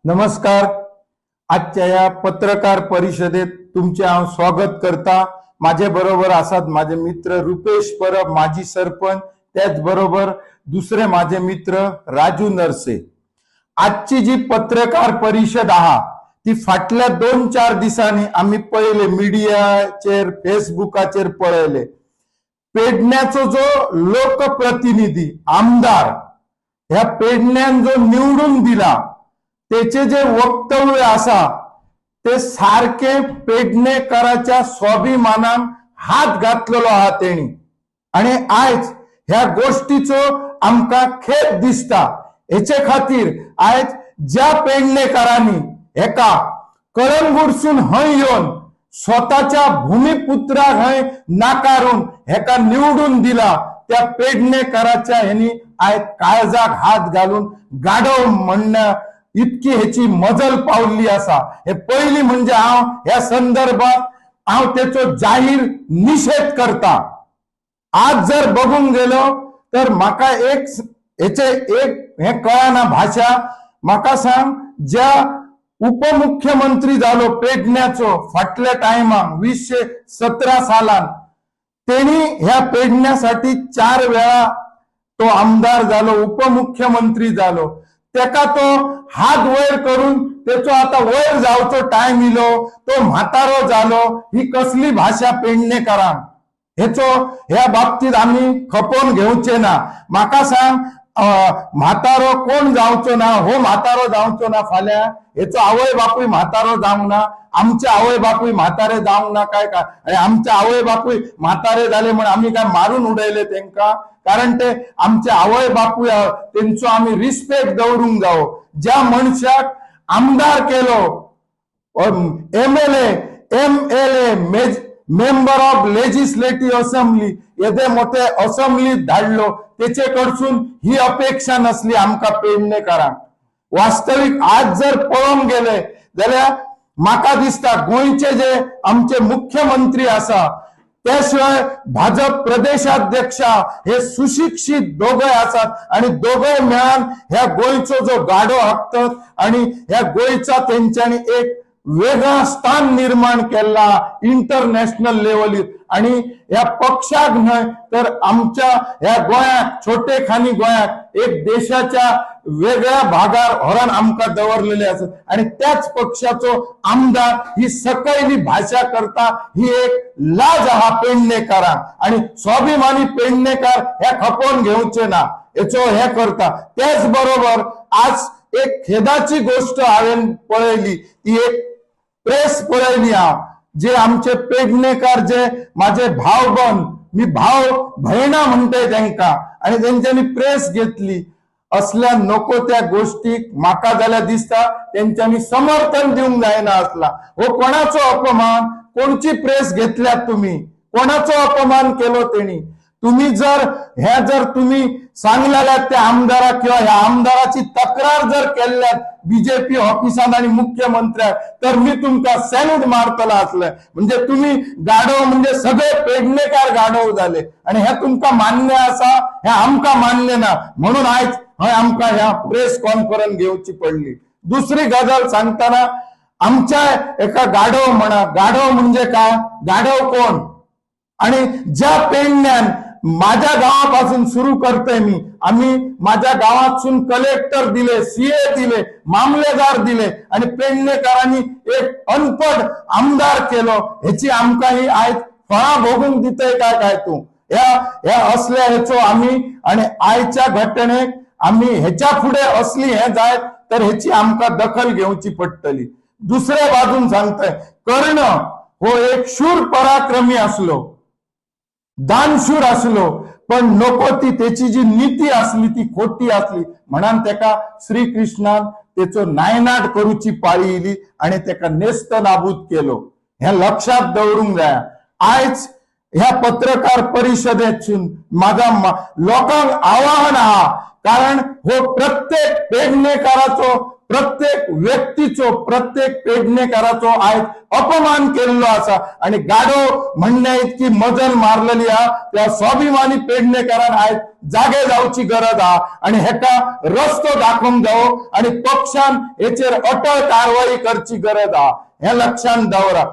नमस्कार. आजच्या ह्या पत्रकार परिशदेत तुमचे हांव स्वागत करता. माझे बरोबर आसात माझे मित्र रुपेश परब, माजी सरपंच, त्याच बरोबर दुसरे माझे मित्र राजू नरसे. आजची जी पत्रकार परिषद आहा ती फाटल्या 2-4 दिसांनी आमी पळयले, मिडियाचेर फेसबुकाचेर पळयले, पेडण्याचो जो लोकप्रतिनिधी आमदार ह्या पेडण्यान जो निवडून दिला तेचे जे वक्तव्य आसा ते सारखे पेडणेकराच्या स्वाभिमानान हात घातलेलो आहा तेणी आणि आयज ह्या गोष्टीचो आमकां खेद दिसता. हेचे खातीर आयज ज्या पेडणेकरांनी हेका कळंगूटसून हय येवन स्वताच्या भूमिपुत्राक हय नाकारून हेका निवडून दिला त्या पेडणेकराच्या हेनी आयज काळजाक हात घालून गाडव म्हणण्या इतकी हेची मजल पावल्ली आसा. हे पयली म्हणजे हांव ह्या संदर्भात हांव तेचो जाहीर निशेध करता. आज जर बघूंक गेलो तर म्हाका एक हेचे एक हे कळना भाशा. म्हाका सांग, ज्या उपमुख्यमंत्री जालो पेडण्याचो फाटल्या टायमाक 2017 सालान, तेणी ह्या पेडण्यासाठी 4 वेळा तो आमदार जालो, उपमुख्यमंत्री जालो, तेका तो हात वयर करून तेचो आता वयर जावचो टायम इलो, तो म्हातारो जालो, ही कसली भाशा पेडणेकरांक? हेचो ह्या बाबतीत आमी खपोवन घेवचे ना. म्हाका सांग, म्हातारो कोण जावचो ना? हो म्हातारो जावचो ना फाल्यां? हेचो आवय बापूय म्हातारो जावंक ना? आमचे आवय बापूय म्हातारे जावंक ना काय काय? आणि आमचे आवय बापूय म्हातारे जाले म्हण आमी काय मारून उडयले तेंका? कारण ते आमचे आवय बापूय, तेंचो आमी रिस्पेक्ट दवरूंक जावो. ज्या मनशाक आमदार केलो, MLA, MLA, member of legislative assembly, येदे मोठे असेंब्लीत धाडलो, तेचे कडसून ही अपेक्षा नसली आमकां पेडणेकरांक. वास्तवीक आज जर पळोवंक गेले जाल्यार म्हाका दिसता गोंयचे जे आमचे मुख्यमंत्री आसा, त्या शिवाय भाजप प्रदेशाध्यक्ष हे सुशिक्षित दोगय आसात आणि दोगय मेळान ह्या गोंयचो जो गाडो हाकतात आणि ह्या गोंयचा तेंच्यांनी एक वेगळा स्थान निर्माण केला इंटरनॅशनल लेवलीर. आणि ह्या पक्षाक न्हय तर आमच्या ह्या गोंयाक, छोटे खानी गोंयाक एक देशाच्या वेगळ्या भागार व्हरून आमकां दवरलेले आसत आणि त्याच पक्षाचो आमदार ही सकयली भाशा करता, ही एक लाज आहा पेडणेकरांक आणि स्वाभिमानी पेडणेकर हे खपोवन घेवचे ना हेचो हे करता. त्याच बरोबर आज एक खेदाची गोष्ट हांवें पळयली, ती एक प्रेस पळयली हांव, जे आमचे पेडणेकर जे माझे भावबंद, मी भाव भयणा म्हणटय तेंका, आणि तेंच्यांनी प्रेस घेतली. असल्या नको त्या गोष्टीक म्हाका जाल्यार दिसता तेंच्यांनी समर्थन दिवंक जायना असला. हो कोणाचो अपमान? कोणची प्रेस घेतल्यात तुम्ही? कोणाचो अपमान केलो तेणी? तुम्ही जर ह्या जर तुम्ही सांगलेल्यात त्या आमदाराक किंवा ह्या आमदाराची तक्रार जर केल्ल्यात बीजेपी ऑफिसात आणि मुख्यमंत्र्याक, तर मी तुमका सॅल्यूट मारतलो असले. म्हणजे तुम्ही गाडव म्हणजे सगळे पेडणेकार गाडव झाले आणि हे तुमका मान्य आसा? हे आमकां मान्य ना. म्हणून आयज हय आमकां ह्या प्रेस कॉन्फरन्स घेवची पडली. दुसरी गजाल सांगताना आमच्या एका गाढव म्हणा, गाढव म्हणजे काय? गाढव कोण? आणि ज्या पेडण्यान माझ्या गावापासून सुरू करतोय मी, आम्ही माझ्या गावातसून कलेक्टर दिले, सीए दिले, मामलेदार दिले आणि पेडणेकरांनी एक अनपड आमदार केलो. ह्याची आमकां ही आयज फळां भोगूंक दितय काय काय तूं? ह्या ह्या असल्या हेचो आम्ही आणि आयच्या घटनेक आम्ही ह्याच्या फुडें असली हे जायत तर ह्याची आमकां दखल घेवची पडटली. दुसऱ्या बाजून सांगतय, कर्ण हो एक शूर पराक्रमी असलो, दानशूर असलो, पण नको ती त्याची जी नीती असली ती खोटी असली म्हणून तेका श्रीकृष्णान तेचो नायनाट करूची पाळी इली आणि तेका नेस्त नाबूद केलो. हे लक्षात दवरूंक जाय. आयज ह्या पत्रकार परिषदेतसून माझा लोकांक आवाहन आहा, कारण हो प्रत्येक पेडणेकाराचो प्रत्येक व्यक्तीचो, प्रत्येक पेडणेकाराचो आयज अपमान केल्लो आसा आणि गाडो म्हणण्या इतकी मजल मारलेली आहा. त्या स्वाभिमानी पेडणेकारान आयज जागे जावची गरज आहा आणि हेका रस्तो दाखोवंक जावो आणि पक्षान हेचेर अटळ कारवाई करची गरज आहा, हे लक्षात दवरा.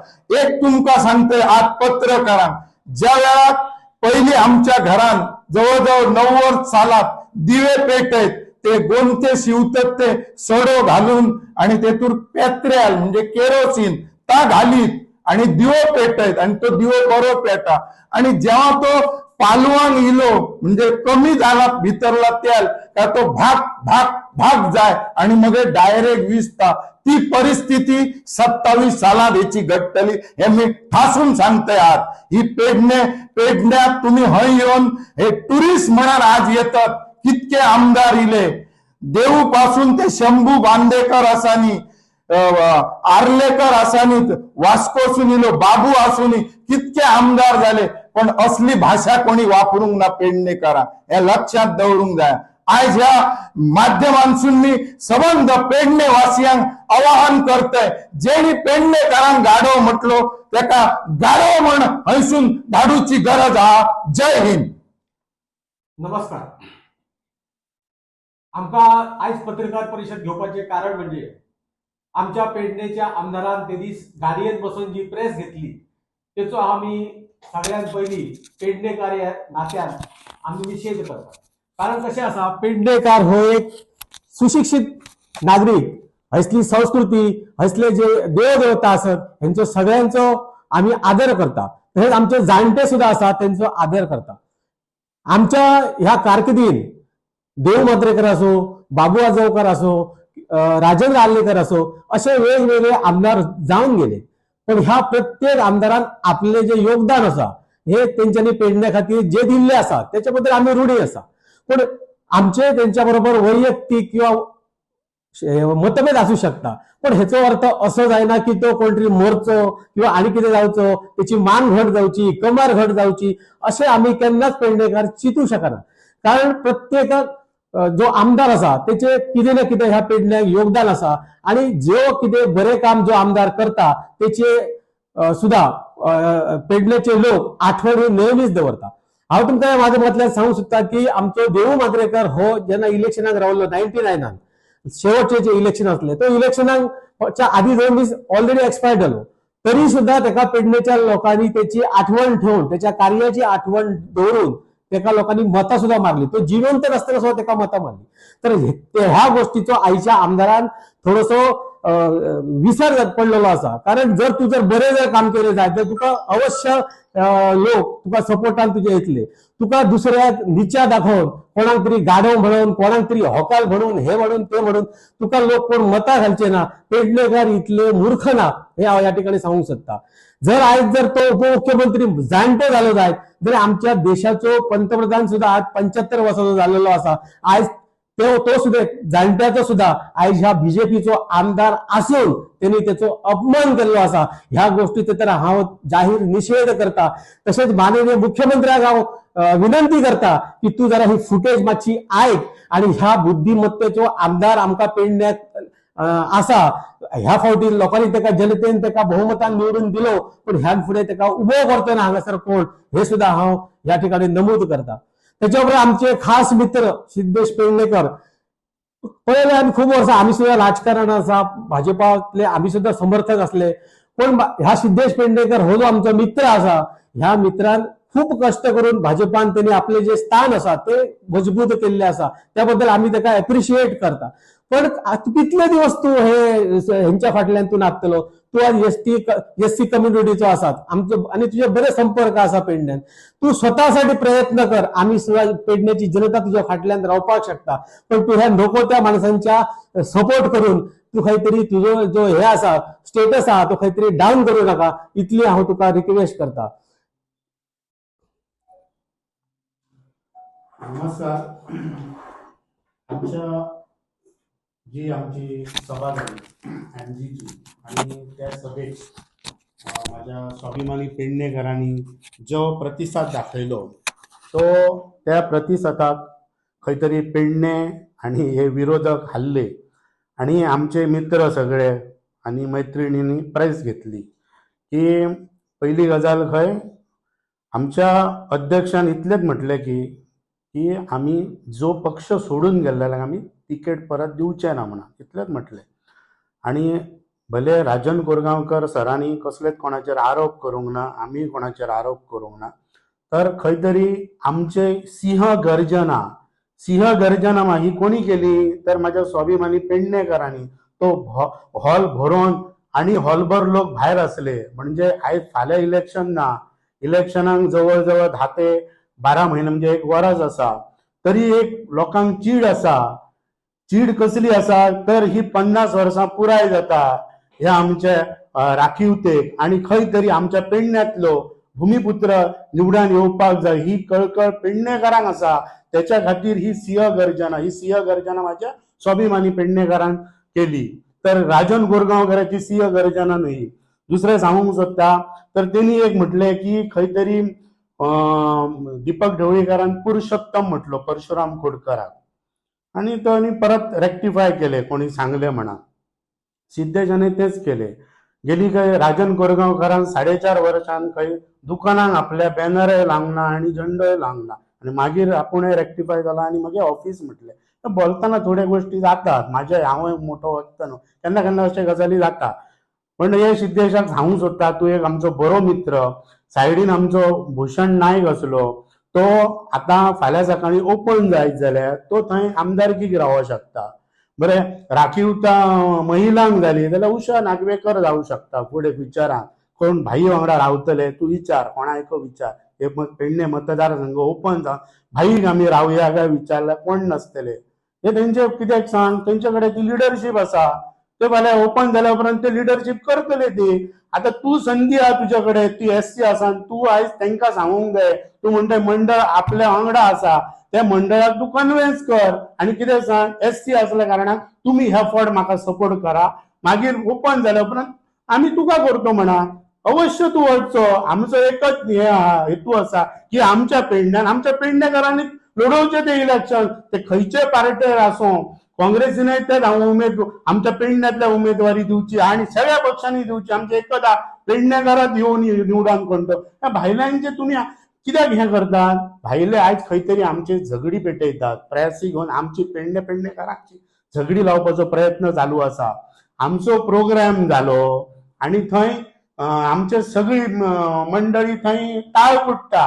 एक तुमकां सांगतय आज पत्रकारांक, ज्या वेळाक पयली आमच्या घरान जवळ जवळ 90 सालात दिवे पेटयत ते गोमते शिवतात ते सडो घालून आणि तेतूर पेत्र्याल म्हणजे केरोसिन ता घालीत आणि दिवो पेटयत आणि तो दिवो बरो पेटा. आणि जेव्हा तो पालवान इलो म्हणजे कमी झाला भितरला तेल का तो भाग भाग भाग जाय आणि मग डायरेक्ट विजता. ती परिस्थिती 27 सालात हेची घडटली हे मी ठासून सांगतय. आज ही पेडणे पेडण्यात तुम्ही हय येवन हे टुरिस्ट म्हणान आज येतात, कितके आमदार इले, देऊ पासून ते शंभू बांदेकर आसानी, आर्लेकर आसानी, वास्कोसून इलो बाबू आसूनी, कितके आमदार झाले, पण असली भाषा कोणी वापरूंक ना पेडणेकारां, हे लक्षात दवरूंक जाय. आयज ह्या माध्यमांसून मी सबंद पेडणे वासियांक आवाहन करतय, जेणी पेडणेकारांक गाडो म्हटलो तेका गाडो म्हण हयसून धाडूची गरज आहा. जय हिंद. नमस्कार. आमकां आयज पत्रकार परिशद घेवपाचें कारण म्हणजे आमच्या पेडणेच्या आमदारान ते दीस गाडयेंत बसून जी प्रेस घेतली तेचो आमी सगळ्यात पयलीं पेडणेकार ह्या नात्यान आमी निशेध करतात. कारण कशें आसा, पेडणेकार हो एक सुशिक्षीत नागरीक, हयसली संस्कृती, हयसले जे देव देवता आसत हेंचो सगळ्यांचो आमी आदर करता. तशेंच आमचे जाणटे सुद्दां आसात तेंचो आदर करता. आमच्या ह्या कारकिर्दीन देव मात्रेकर असो, बाबू आजगांवकर असो, राजेंद्र आर्लेकर असो, असे वेगवेगळे आमदार जावन गेले. पण ह्या प्रत्येक आमदारान आपले जे योगदान आसा हे तेंच्यांनी पेडण्या खातीर जे दिल्ले आसा त्याच्या बद्दल आमी रुढी आसा. पण आमचे तेंच्या बरोबर वैयक्तीक किंवा मतभेद आसूं शकता, पण हेचो अर्थ असो जायना की तो कोण तरी मोरचो किंवा आनी कितें जावचो, तेची मान घट जावची, कमर घट जावची, अशें आमी केन्नाच पेडणेकार चिंतू शकना. कारण प्रत्येकाक जो आमदार आसा तेचे कितें ना कितें ह्या पेडण्याक योगदान आसा आणि जो कितें बरें काम जो आमदार करता तेचे सुद्दां पेडण्याचे लोक आठवण ही नेहमीच दवरता. हांव तुमकां ह्या माध्यमांतल्यान सांगूंक सोदता की आमचो देवू मात्रेकर हो जेन्ना इलेक्शनाक रावलो 99 शेवटचे जे इलेक्शन आसले तो इलेक्शनाक आदी 2 दीस ऑलरेडी एक्सपायर जालो, तरी सुद्दां तेका पेडणेच्या लोकांनी तेची आठवण ठेवून, त्याच्या कार्याची आठवण दवरून तेका लोकांनी मतां सुद्दां मारली. तो जिवंत नासतना सुद्दां तेका मतां मारली. तर ह्या गोष्टीचो आयच्या आमदारान थोडोसो विसर पडलेलो आसा. कारण जर तूं जर बरें जर काम केलें जाय तर तुका अवश्य लोक तुका सपोर्टान तुजे येतले. तुका दुसऱ्याक निचा दाखोवन, कोणाक तरी गाडो म्हणून, कोणाक तरी होकाल म्हणून, हे म्हणून ते म्हणून तुका लोक कोण मतां घालचे ना. पेडणेकर इतले मूर्ख ना हे हांव ह्या ठिकाणी सांगूंक सोदता. जर आयज जर तो उपमुख्यमंत्री जाणटो जालो जायत जाल्यार आमच्या देशाचो पंतप्रधान सुद्दां आज 75 वर्साचो जाल्लेलो आसा. आयज तो सुद्दां जाणट्याचो सुद्दां आयज ह्या बीजेपीचो आमदार आसून तेणी तेचो अपमान केल्लो आसा. ह्या गोष्टीचो तर हांव जाहीर निशेध करता. तशेंच माननीय मुख्यमंत्र्याक हांव विनंती करता की तूं जरा ही फुटेज मातशी आयक आणि ह्या बुद्धिमत्तेचो आमदार आमकां पेडण्याक आसा. ह्या फावटी लोकांनी तेका, जनतेन तेका बहुमतान निवडून दिलो, पण ह्या फुडें तेका उबो करतो ना हांगासर कोण हे सुद्दां हांव ह्या ठिकाणी नमूद करता. त्याच्या उपरांत आमचे खास मित्र सिद्धेश पेडणेकर, पळयले आमी खूब वर्सां, आमी सुद्दां राजकारण आसा, भाजपातले आमी सुद्दां समर्थक आसले, पण ह्या सिद्धेश पेडणेकर हो जो आमचो मित्र आसा, ह्या मित्रान खूब कश्ट करून भाजपान तेणी आपले जे स्थान आसा ते मजबूत केल्ले आसा, त्या बद्दल आमी तेका एप्रिशिएट करता. पण कितले दिवस तूं हे हेंच्या फाटल्यान तूं नाचतलो? तूं आज एस सी कम्युनिटीचो आसात आमचो आनी तुजे बरे संपर्क आसा पेडण्यान. तूं स्वतासाठी प्रयत्न कर, आमी सुद्दां पेडण्याची जनता तुज्या फाटल्यान रावपाक शकता. पण तूं ह्या नको त्या माणसांच्या सपोर्ट करून तूं खंय तरी तुजो जो हे आसा स्टेटस आहा तो खंय तरी डावन करूं नाका, इतली हांव तुका रिक्वेस्ट करता. नमस्कार. आमच्या जी आमची सभा झाली एमजीची आणि त्या सभेत माझ्या स्वाभिमानी पेडणेकरांनी जो प्रतिसाद दाखयलो तो त्या प्रतिसादाक खंय तरी पेडणे आणि हे विरोधक हाल्ले. आनी आमचे मित्र सगळे आनी मैत्रिणींनी प्रेस घेतली की पयली गजाल खंय आमच्या अध्यक्षान इतलेंच म्हटलें की की आमी जो पक्ष सोडून गेल्ल्याक आमी तिकेट परत दिवचे ना म्हणून इतलेंच म्हटलें. आनी भले राजन कोरगांवकर सरांनी कसलेच कोणाचेर आरोप करूंक ना, आमी कोणाचेर आरोप करूंक ना, तर खंय तरी आमचे सिंह गर्जना, सिंह गर्जना ही कोणी केली तर म्हाज्या स्वाभिमानी पेडणेकरांनी. तो हॉल भरोवन आनी हॉलभर लोक भायर आसले. म्हणजे आयज फाल्यां इलेक्शन ना, इलेक्शनाक जवळ जवळ 10 ते 12 म्हयने म्हणजे एक वरस आसा, तरी एक लोकांक चीड आसा. चीड कसली आसा तर ही 50 वर्सां पुराय जाता ह्या आमचे राखीवतेक आनी खंय तरी आमच्या पेडण्यांतलो भुमिपुत्र निवडून येवपाक जाय ही कळकळ पेडणेकारांक आसा. तेच्या खातीर ही सिंह गर्जना, ही सिंह गर्जना म्हाज्या स्वाभिमानी पेडणेकारान केली. तर राजन कोरगांवकराची सिंह गर्जना न्हय. दुसरें सांगूंक सोदता तर तेणी एक म्हटलें की खंय तरी दीपक ढवळीकारान पुरुषोत्तम म्हटलो परशुराम खोडकराक आनी तो आनी परत रेक्टिफाय केले कोणी सांगले म्हणा. सिद्धेशाने तेच केले. गेली खंय राजन कोरगांवकरान 4.5 वर्सां खंय दुकानांक आपल्या बॅनरय लावंक ना आनी झंडोय लावंक ना आनी मागीर आपूणय रेक्टिफाय जाला आनी मागीर ऑफीस म्हटलें. बोलतना थोड्यो गोश्टी जातात, म्हाजे हांवूय मोठो वक्तो न्हू, केन्ना केन्ना अशे गजाली जाता. पण हे सिद्धेशाक सांगूंक सोदता, तूं एक आमचो बरो मित्र, सायडीन आमचो भूषण नायक आसलो तो आतां फाल्यां सकाळीं ओपन जायत जाल्यार तो थंय आमदारकीक रावंक शकता. बरें, राखीवता महिलांक जाली जाल्यार उषा नागवेकर जावंक शकता फुडें फ्युचराक. कोण भाई वांगडा रावतले तूं विचार, कोणाक विचार. हे पेडणे मतदारसंघ ओपन जावन भाईक आमी रावया काय विचारल्यार कोण नासतले. हे तेंचे कित्याक सांग, तेंचे कडेन ती लिडरशीप आसा. ते फाल्यां ओपन जाल्या उपरांत ते लिडरशीप करतले ती. आतां तूं संदी आहा तुजे कडेन, ती एससी आसा, तूं आयज तांकां सांगूंक जाय. तूं म्हणटा मंडळ आपल्या वांगडा आसा, त्या मंडळाक तूं कन्विन्स कर आनी कितें सांग, एससी आसल्या कारणान तुमी ह्या फावट म्हाका सपोर्ट करा, मागीर ओपन जाल्या उपरांत आमी तुका करतो म्हणा. अवश्य तूं वचचो. आमचो एकच हे हेतू आसा की आमच्या पेडण्यान आमच्या पेडणेकारांनी लडोवचें तें इलेक्शन. ते खंयचे पार्टेर आसूं, काँग्रेसीनय तेच हांव उमेद आमच्या पेडण्यांतल्या उमेदवारी दिवची आनी सगळ्या पक्षांनी दिवची. आमचे एकच पेडणेकारांत येवन निवडून कोण तो भायल्यांचे तुमी कित्याक हें करतात? भायले आयज खंय तरी आमचे झगडी पेटयतात, प्रेसी घेवन आमची पेडणेकारांची झगडी लावपाचो प्रयत्न चालू आसा. आमचो प्रोग्राम जालो आनी थंय आमचे सगळी मंडळी थंय टाळ कुट्टा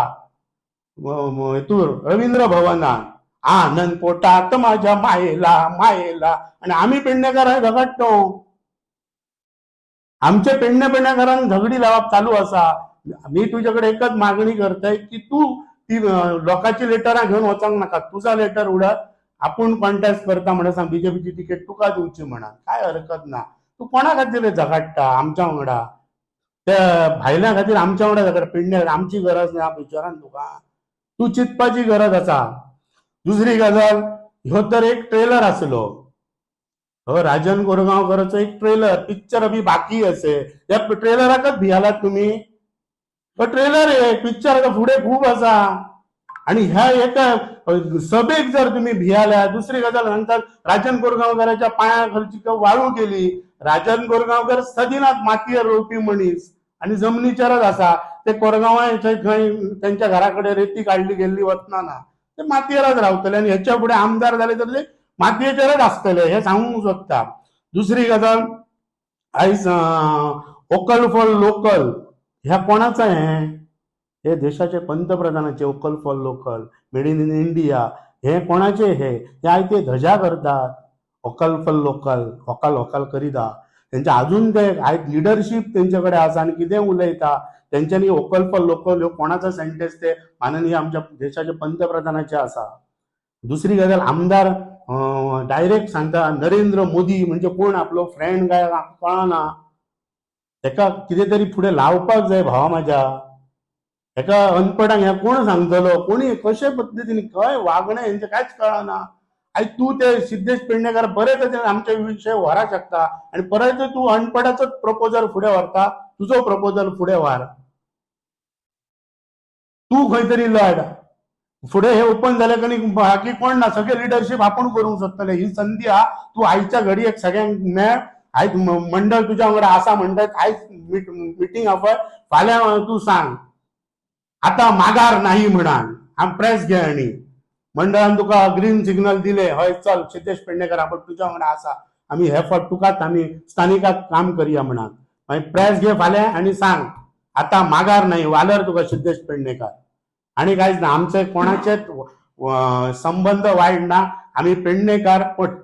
हेतूर रवींद्र भवनान, आनंद पोटात माझ्या मायेला मायेला, आनी आमी पेडणेकारांक झगडटो. आमचे पेडणेकारांक झगडी लावप चालू आसा. मी तुजे कडेन एकच मागणी करतय की तूं ती लोकांची लेटरां घेवन वचोंक नाका, तुजा लेटर उडत आपूण कॉन्टेस्ट करता म्हणून सांग, बीजेपीची तिकेट तुका दिवची म्हणा, काय हरकत ना. तूं कोणा खातीर झगडटा आमच्या वांगडा? त्या भायल्या खातीर आमच्या वांगडा झगडटा. पेडणे आमची गरज ना फ्युचरान तुका, तूं चिंतपाची गरज आसा. दुसरी गजाल, ह्यो तर एक ट्रेलर आसलो, हो राजन कोरगांवकराचो एक ट्रेलर, पिक्चर अभी बाकी असे. ह्या ट्रेलराकच भियालात तुमी. तो ट्रेलर एक पिक्चर आतां फुडें खूब आसा. आनी ह्या एका सभेक जर तुमी भियाल्या, दुसरी गजाल सांगतात, राजन कोरगांवकराच्या पांया खालची वाळू गेली. राजन कोरगांवकर सदिनात मातयेर रोवपी मनीस आनी जमनीचेरच आसा. ते कोरगांवां खंय तेंच्या घरा कडेन रेती काडली गेल्ली वतना ना, ते मातयेरच रावतले आनी हेच्या फुडें आमदार जाले तर ते मातयेचेरच आसतले, हें सांगूंक सोदता. दुसरी गजाल, आयज वोकल फॉर लोकल ह्या कोणाचो हें? हे देशाचे पंतप्रधानाचे vocal for local, made in India हे कोणाचे? हे हे आयज ते धजा करतात vocal for local, vocal vocal करीता. तेंचे अजून ते आयज लिडरशीप तेंचे कडेन आसा आनी कितें उलयता तेंच्यांनी. वोकल फॉर लोकल ह्यो कोणाचो सेंटेन्स? ते माननीय आमच्या देशाचे पंतप्रधानाचे आसा. दुसरी गजाल, आमदार डायरेक्ट सांगता नरेंद्र मोदी म्हणजे कोण आपलो फ्रेंड काय कळना, तेका कितें तरी फुडें लावपाक जाय भावा म्हाज्या. हेका अनपडांक हें कोण सांगतलो? कोणी कशे पद्दतीन खंय वागणें हेंचें कांयच कळना. आयज तूं ते सिद्धेश पेडणेकर बरे तरेन आमचे विशय व्हरांक शकता आनी परत तूं अनपडाचोच प्रपोजल फुडें व्हरता. तुजो प्रपोजल फुडें व्हर, तूं खंय तरी लढ. फुडें हे ओपन जालें कणी बाकी कोण ना, सगळे लिडरशीप आपूण करूंक सोदतले. ही संदी आहा, तूं आयच्या घडयेक सगळ्यांक मेळ. आयज मंडळ तुज्या वांगडा आसा म्हणटात, आयज मिटींग आपय, फाल्यां तूं सांग आतां मागार नाही म्हणान. आम प्रेस घे आनी मंडळान तुका ग्रीन सिग्नल दिले, हय चल सिद्धेश पेडणेकर आपण तुज्या वांगडा आसा, आमी हे फावट तुकाच आमी स्थानिकाक काम करया म्हणान. मागीर प्रेस घे फाल्यां आनी सांग आतां मागार नाही, वालर तुका सिद्धेश पेडणेकर. आनी कांयच ना, आमचे कोणाचेच संबंद वायट ना. आमी पेडणेकार, पण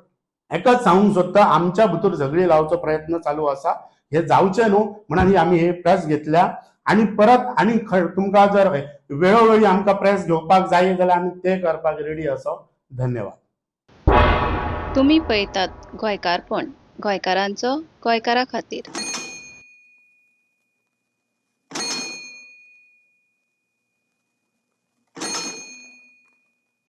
एकच सांगूंक सोदता, आमच्या भितर झगडी लावचो प्रयत्न चालू आसा, हे जावचें न्हू म्हणून आमी हे प्रेस घेतल्या. आनी परत आनी तुमकां जर वेळोवेळी आमकां प्रेस घेवपाक जाय जाल्यार आमी ते करपाक रेडी आसा. धन्यवाद. तुमी पळयतात गोंयकारपण, गोंयकारांचो गोंयकारा खातीर.